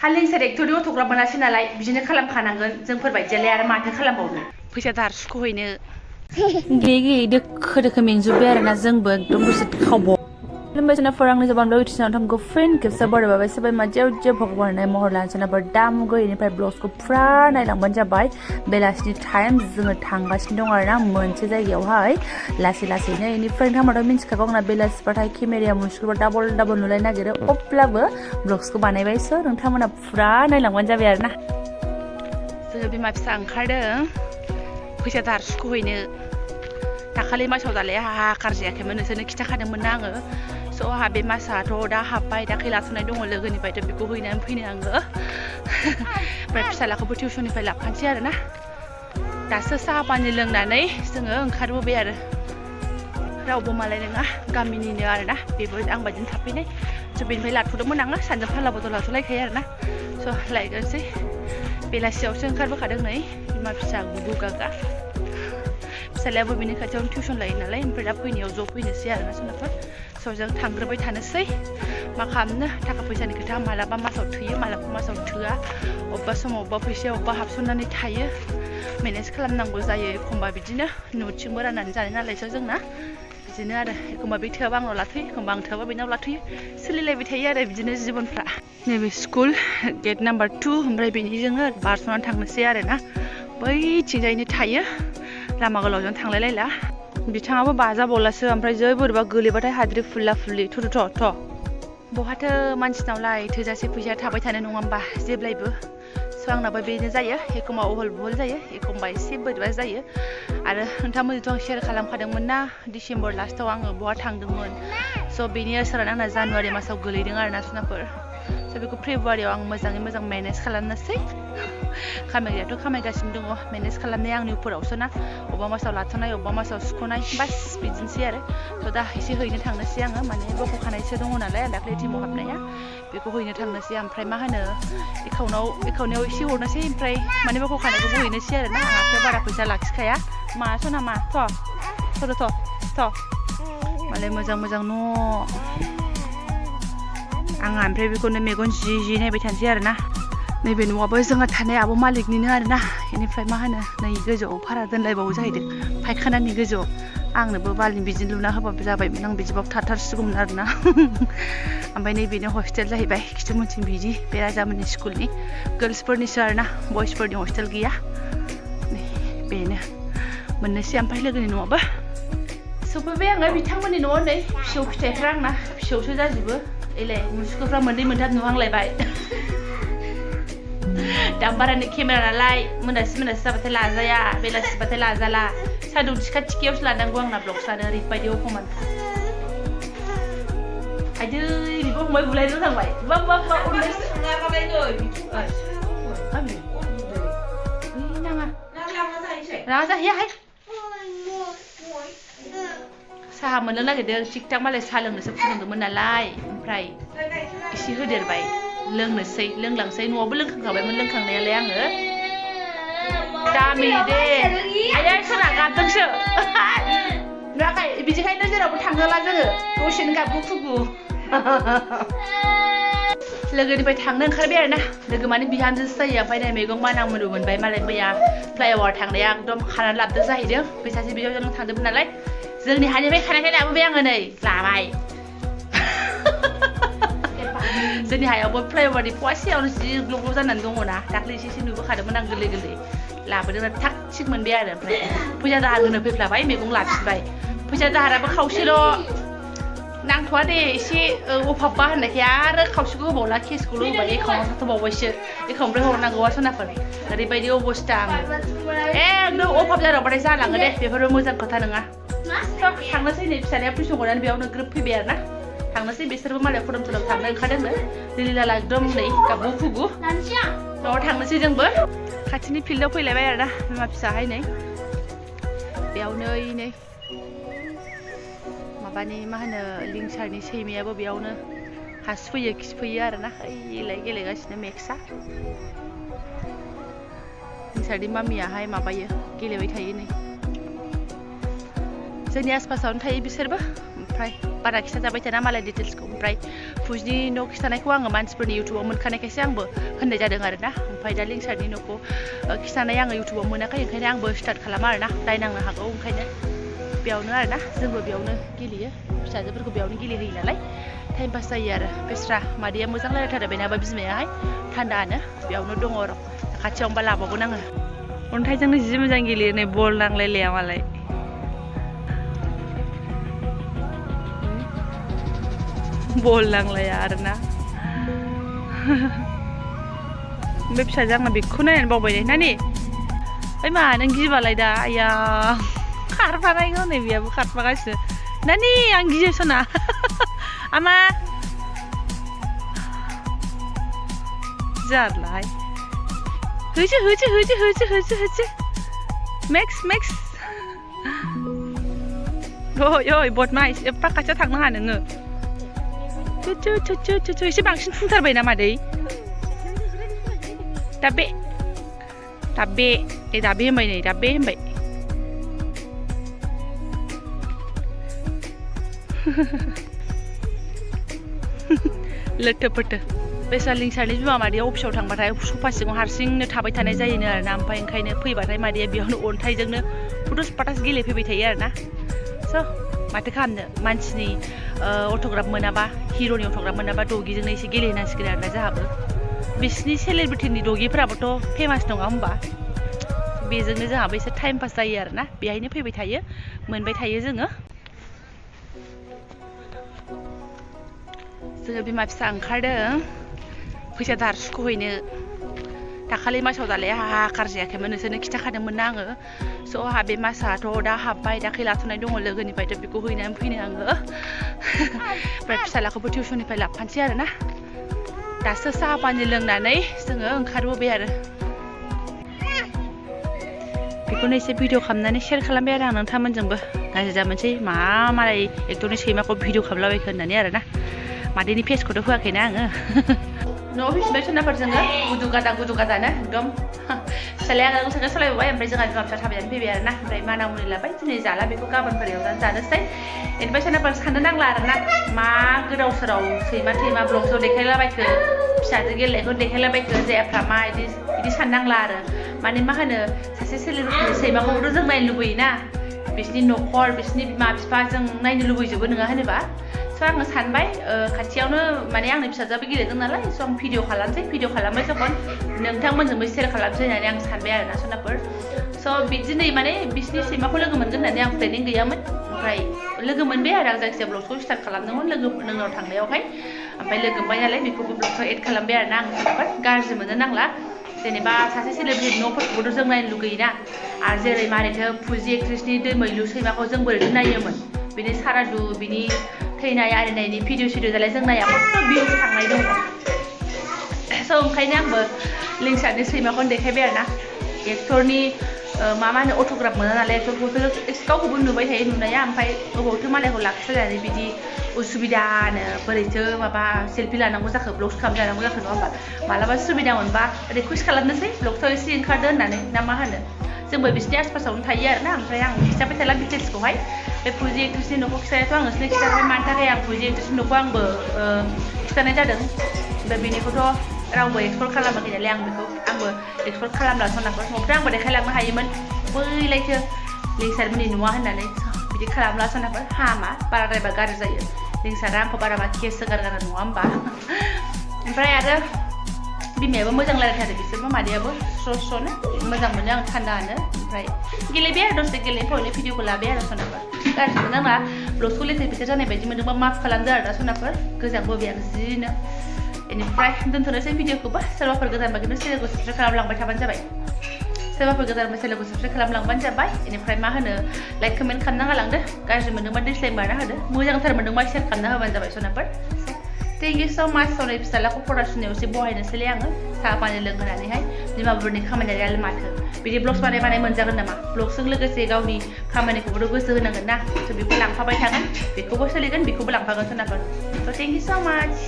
हालिं सेरेक्टरियाव थग्रा मोनासै नालाय बिदिनो खालामखानांगोन जोंफोरबायदियालाय आरो माथो खालामबावनो फैसा दाहार सुख'हैनो गेयै गेयै दोखो दोखो मेंजोब्बाय आरोना जोंबो एकदम दसे खावबाव Limbaisana farangni jaban blog itisna thamko friend kipsa bada babai sabai ma jew bhagwanai महर लानसना बर दामुगो इनिफ्राय ब्लगसखौ फुरा नायलांबानो जाबाय बेलासिनि टाइम जोङो थांगासिनो दं आरोना मोनसे जायगायावहाय लासै लासैनो इनिफ्राय नोंथांमोनथ' मिन्थिखागौ आंना बेलासिबाथाय केमेराया मुसुगुरबा डाबल नुलाय नागिरो अब्लाबो ब्लगसखौ बानायबायसो नोंथांमोना फुरा नायलांबानो जाबाय आरोना जोङो बिमा फिसा ओंखारदों फैसा दाहार सुख'हैनो दाखालि मासाव दालाय हाहाकार जायाखैमोन नोंसोरनो खिथाखादोंमोन ना आङो स' आंहा बे मासाथ' दा हाबबाय दाख्लै लाथ'नाय दङ लोगोनिफ्रायथ' बेखौ हैनानै फैनो आङो ओमफ्राय फिसालाखौबो टिउसननिफ्राय लाबोखानोसै आरोना दासो साहा पानि लोंनानै जोङो ओंखारबोबाय आरो रावबो मालाय नङा गामिनिनो आरोना बेबो आं बायदिनो थाफैनाय स' बेनिफ्राय लाथ'दोंमोन आङो सानजों फाला बदल लाथ'लायखायो आरोना स' लायगोनसै बेलासियावसो ओंखारबोखादों नै बिमा फिसा गुगु गागा फिसालायाबो बिनि खाथियावनो टिउसन लायो नालाय ओमफ्राय दा फैनायाव ज' फैनोसै आरोना सोनाफोर स' जों थांग्रोबाय थानोसै मा खालामनो थाखा फैसानि खोथा मालाबा मासाव थोयो मालाबा मासाव थोआ अबेबा समाव अबेबा फैसाया अबेबा हाबसननानै थायो मेनेज खालामनांगौ जायो एखमबा बिदिनो न'थिंबो राननानै जानाय नालायसो जोंना बिदिनो आरो एखमबा बे थोआबा आंनाव लाथ'यो एखमबा आं थोआबा बेनाव लाथ'यो सोलिलायबाय थायो आरो बिदिनो जिबनफ्रा नैबे स्कुल गेट नाम्बार 2 ओमफ्राय बेनि जोङो बारस'नानै थांनोसै आरोना बैथिंजायनो थायो लामा गोलावजों थांलायलायला बिथाङाबो बाजाबावलासो ओमफ्राय जै बोरैबा गोलैबाथाय हाद्रि फुल्ला फुल्लि थ' बहाथो मानसिनावलाय थोजासे फैसाया थाबाय थानो नङा होमबा जेब्लायबो स' आंनाबो बेनो जायो एखमबा अहल बहल जायो एखमबा एसे बोरैबा जायो आरो नोंथांमोनजोंथ' आं शेयार खालामखादोंमोन ना डिसेम्बर लास्टाव आङो बहा थांदोंमोन स' बेनि आसारानो आंना जानुवारि मासाव गोलैदों आरोना सुनाफोर स' बेखौ फेब्रुवारियाव आं मोजाङै मोजां मेनेज खालामनोसै खामायग्रायाथ' खामायगासिनो दङ मेनेज खालामनाया आंनि उपरावसो ना अबेबा मासाव लाथ'नाय अबेबा मासाव सुख'नाय बास बिदिनोसै आरो थ' दा एसे हैनो थांनोसै आङो माने बख'खानायसो दङ नालाय दाख्लै टिमाव हाबनाया बेखौ हैनो थांनोसै ओमफ्राय मा होनो एकाउन्टाव एसे हरनोसै ओमफ्राय माने बख'खानायखौबो हैनोसै आरोना आं आखायाव बारा फैसा लाखिखाया मा सना मा थ' मालाय मोजां न' आंहा ओमफ्राय बेखौनो मेगन जि नायबाय थानोसै आरोना नैबे न'आबो जोंहा थानाय आब' मालिकनिनो आरोना बेनिफ्राय मा होनो नै गोजौआव भारा दोनलायबावो जाहैदों फायखानानि गोजौआव आंनोबो बालिन बिदिनो लुना होबाबो जाबायमोन आं बिदिबाबो थाथारसिगौमोन आरोना ओमफ्राय नैबेनो हस्टेल जाहैबाय खिथुमोनथिं बिदि बे राजामोननि स्कुलनि गार्ल्सफोरनिसो आरोना बयसफोरनि हस्टेल गैया नै बेनो मोननोसै ओमफ्राय लोगोनि न'आबो सफैबाय आङो बिथांमोननि न'आव नै फिसौ फिथाइफ्रा आंना फिसौसो जाजोबो एलाय मुसुखाफ्रा मोननै मोनथाम नुहांलायबाय दामबारानि केमेरा नालाय मोनासि जाबाथाय लाजाया बेलासिबाथाय लाजाला सान्दुं थिखायावसो लानांगौ आंना ब्लगसानो ओरैबायदि अखमान आइदै बेबो फंबाय बुलायनो थांबाय बा रागा जाहैयाहाय साहा मोननो नागिरदों थिग थाक मालाय साहा लोंनोसो फुदुंदोंमोन नालाय ओमफ्राय एसे होदेरबाय लोंलांसै न'आवबो लोंखांखाबायमोन लोंखांनायालाय आङो दामि दे आयै सोरना गाबदोंसो नुवाखै बिदिखायनो जेरावबो थांहोला जोङो दसेनो गाबगु खुगु लोगोनिफ्राय थांनो ओंखारबाय आरोना लोगो माने बिहामजोसो जायो ओमफ्राय नै मैगं मानां मुनु मोनबाय मालाय मैया फ्लाइअभार थांनाया एकदम खानानै लाबोदों जाहैदों बै सासे बिहामजों थांदोंमोन नालाय जोंनि हानिफ्राय खानायखाय लाबोबाय आङो नै लाबाय जोंनि हायावबो फ्लाइअभारनि फवासेयावनो जि ग्ल' जानानै दङना दाख्लै एसे नुबोखादोंमोन आं गोरलै लाबोदों थाग थिग मोनबाय आरो ओमफ्राय फैसा दाहार होनो फैफ्लाबाय मैगं लाफिनबाय फैसा दाहाराबो खावसेल' नांथ'वा दे एसे अभाबबा होननायखाय आरो खावसेखौ होबावला केसखौल' होबाय एकाउन्टाव थाथ'बावबायसो एकाउन्टनिफ्राय हरनांगौआ सनाफोर ओरैबायदि अबस्था आङो एकदम अभाब जादावबाथाय जालाङो दे बेफोरो मोजां खोथा नङा थांनोसै नै फिसालाया टिउसन गनानै बेयावनो ग्रोब फैबाय आरोना थांनोसै बिसोरबो मालाय फरमफोराव थांनो ओंखारदोंनो लिलिलाला एकदम नै गाबु खुगु न'आव थांनोसै जोंबो खाथिनि फिल्डआव फैलायबाय आरोना बिमा फिसाहाय नै बेयावनो नै माबानि मा होनो लिंसारनि सैमायाबो बेयावनो हासुफैयो खिफैयो आरोना ओइलाय गेलेगासिनो मेक्सआ लिंसारनि मामियाहाय माबायो गेलेबाय थायो नै जोंनि आसपासावनो थायो बिसोरबो ओमफ्राय बारा खिथाजाबाय थाना मालाय डिटेल्सखौ ओमफ्राय फुजिनि न' खिथानायखौ आङो मानसिफोरनि इउटुबाव मोनखानायखायसो आंबो होननाय जादों आरोना ओमफ्राय दा लिंसारनि न'खौ खिथानाय आङो इउटुबाव मोनाखै ओंखायनो आंबो स्टार्ट खालामा आरोना दायनांनो हागौ ओंखायनो बेयावनो आरोना जोंबो बेयावनो गेलेयो फिसाजोफोरखौ बेयावनो गेलेहोयो नालाय टाइम पास जायो आरो बेस्रा मादैया मोजां रायलायथारो बेनाबा बिमायाहाय थान्दानो बेयावनो दङ र' खाथियावनोबा लाबावगोन आङो अन्थाइजोंनो जि मोजां गेलेयो नै बल नांलायलाया मालाय बल नांलाया आरोना बे फिसाजो आंना बेखौ नायनानै बावबाय नै नानि ओइ मा नों गिबालाय दा आया खारफानायखौ नै बेयाबो खारफागासिनो नानि आं गियो सना आमा जारलाहाय होसो होसो होसो होसो होसो होसो मेक्स मेक्स ओइ ओइ बदमाइस एफा खाथियाव थांनो हा नोङो च एसे बांसिन फुंथारबाय ना मादै दाबे दाबे दाबे होनबाय नै दाबे होनबाय लोथो फोथो बेसा लिंसारनि बिमा मादैया अफिसाव थांबाथाय सफा सिङाव हारसिंनो थाबाय थानाय जायोनो आरोना ओमफ्राय ओंखायनो फैबाथाय मादैया बेयावनो अन्थाइजोंनो फुटुस पाटास गेलेफैबाय थायो आरोना स' माथो खालामनो मानसिनि अट'ग्राफ मोनाबा हिर'नि अट'ग्राफ मोनाबा डगिजोंनो एसे गेलेनांसिगोन आरोना जोंहाबो बिसिनि सेलिब्रिटिनि डगिफोराबोथ' फेमास नङा होमबा बेजोंनो जोंहाबो एसे टाइम पास जायो आरोना बेहायनो फैबाय थायो मोनबाय थायो जोङो बिमा फिसा ओंखारदों फैसा दाहार सुख'हैनो दाखालि मासाव दालाय हाहाकार जायाखैमोन नोंसोरनो खिथाखादोंमोन ना आङो स' आंहा बे मासाथ' दा हाबबाय दाख्लै लाथ'नाय दङ लोगोनिफ्रायथ' बेखौ हैनानै फैनो आङो ओमफ्राय फिसालाखौबो टिउसननिफ्राय लाबोफानोसै आरोना दासो साहा पानि लोंनानै जोङो ओंखारबोबाय आरो बेखौनो एसे भिडिअ खालामनानै शेयार खालामबाय आरो आं नोंथांमोनजोंबो गाज्रि जामोनसै मा मालाय एक्टरनि सैमाखौ भिडिअ खालामलाबायखो होननानै आरोना मादैनि फेसखौथ' होआखैना आङो न'आव फैफिनबाय सोनाफोर जोङो गुदुं गादानो एकदम फिसालाया आगान साइकेल सालायबोबाय ओमफ्राय जोंहा बिमा फिसा थाबायनानै फैबाय आरोना ओमफ्राय माना मुनि लाबाय दिनै जाला बेखौ गाबोनफोर एवनानै जानोसै बेनिफ्राय सोनाफोर साननो नांला आरोना मा गोदाव सोराव सैमा थैमा ब्लगसआव देखायलाबायखो फिसाजो गेलेनायखौ देखायलाबायखो जायाफ्रा मा बिदि साननांला आरो माने मा होनो सासे सेलिब्रिटिनि सैमाखौबोथ' जों नायनो लुबैयोना बिसिनि न'खर बिसिनि बिमा बिफा जों नायनो लुबैजोबो नङा होनोबा स' आङो सानबाय खाथियावनो माने आंनि फिसाजोआबो गेलेदों नालाय स' आं भिडिअ खालामसै भिडिअ खालामबाय जखन नोंथांमोनजोंबो शेयार खालामसै होननानै आं सानबाय आरोना सोनाफोर स' दिनै माने बिसिनि सैमाखौ लोगो मोनगोन होननानै आं प्लेनिं गैयामोन ओमफ्राय लोगो मोनबाय आरो आं जायखिजाया ब्लगखौ स्टार्ट खालामदोंमोन नोंनाव थांनायावहाय ओमफ्राय लोगो मोनबाय नालाय बेखौबो ब्लगखौ एड खालामबाय आरोना आं सोनाफोर गाज्रि मोननो नांला जेनेबा सासे सेलिब्रिटि न'फोरखौबोथ' जों नायनो लुगैयोना आरो जेरै मारैथो फुजि एक्ट्रेसनि दैमैलु सैमाखौ जों बोरैथो नायोमोन बिनि सारादु बिनि थैनाय आरिनायनि भिडिअ सिडिअ दालाय जों नाया खथ' भिउस थांनाय दङ स' ओंखायनो आंबो लिंसारनि सैमाखौनो देखायबाय आरोना एक्टरनि मा होनो अट'ग्राफ मोना नालाय एक्टरखौथ' गावखौबो नुबाय थायो नुनाया ओमफ्राय अबावथो मालायखौ लाखिलायनानै बिदि उसुबिदानो बोरैथो माबा सेल्फि लानांगौ जाखो ब्लगस खालामजानांगौ जाखो नङा होमबा मालाबा सुबिदा मोनबा रिकुवेस्ट खालामनोसै ब्लगसआव एसे ओंखारदो होननानै ना मा होनो जोंबो बिसिनि आसपासावनो थायो आरोना ओमफ्राय आं खिथाबाय थाला डिटेल्सखौहाय बे फुजि एक्ट्रेसनि न'खौ खिथानायाथ' आं नोंसोरनो खिथाबाय मानि थाखाय आं फुजि एक्ट्रेसनि न'खौ आंबो खिथानाय जादों ओमफ्राय बेनिखौथ' रावबो एक्सप्लर खालामाखै नालाय आं बेखौ आंबो एक्सप्लर खालामला सनाफोर न'खौथ' आंबो देखायलांनो हायोमोन बैलायथो लिंसारमोननि न'आ होननानै बिदि खालामला सनाफोर हामा बाराद्रायबा गाज्रि जायो लिंसारा आंखौ बाराबा केस होगारगारा नङा होमबा ओमफ्राय आरो बिमायाबो मोजां रायलायथारो बिसोरबो मादैयाबो स्र' स्र'नो मोजां मोनो आं थान्दानो ओमफ्राय गेलेबाय आरो दसे गेलेनायफ्रावनो भिडिअखौ लाबाय आरो सनाफोर गाज्रि मोनो नाङा ब्लगखौ लेथेर फेथेर जानाय बायदि मोनदोंबा माफ खालामदो आरो ना सनाफोर गोजांबोबाय आं जिनो बेनिफ्राय दोनथ'नोसै भिडिअखौबो सोरबाफोर गोदानबा खिन्थु चेनेलखौ साबस्क्राइब खालामलांबाय थाबानो जाबाय सोरबाफोर गोदानबा चेनेलखौ साबस्क्राइब खालामलांबानो जाबाय बेनिफ्राय मा होनो लाइक कमेन्ट खालामना गालांदो गाज्रि मोनदोंबा डिसलाइक मारना होदो मोजांथार मोनदोंबा शेयार खालामना होबानो जाबाय सनाफोर थेंक इउ स' माच सनै फिसालाखौ फरायसुनायाव एसे बहायनोसैलै आङो साहा पानि लोंहोनानैहाय बिमाफोरनि खामानियानो माथो बिदि ब्लग्स बानाय मोनजागोन नामा ब्लग्सजों लोगोसे गावनि खामानिखौबोथ' गोसो होनांगोन ना स' बेखौ लांफाबाय थागोन बेखौबो सोलिगोन बेखौबो लांफागोन सनाफोर स' थेंक इउ स' माच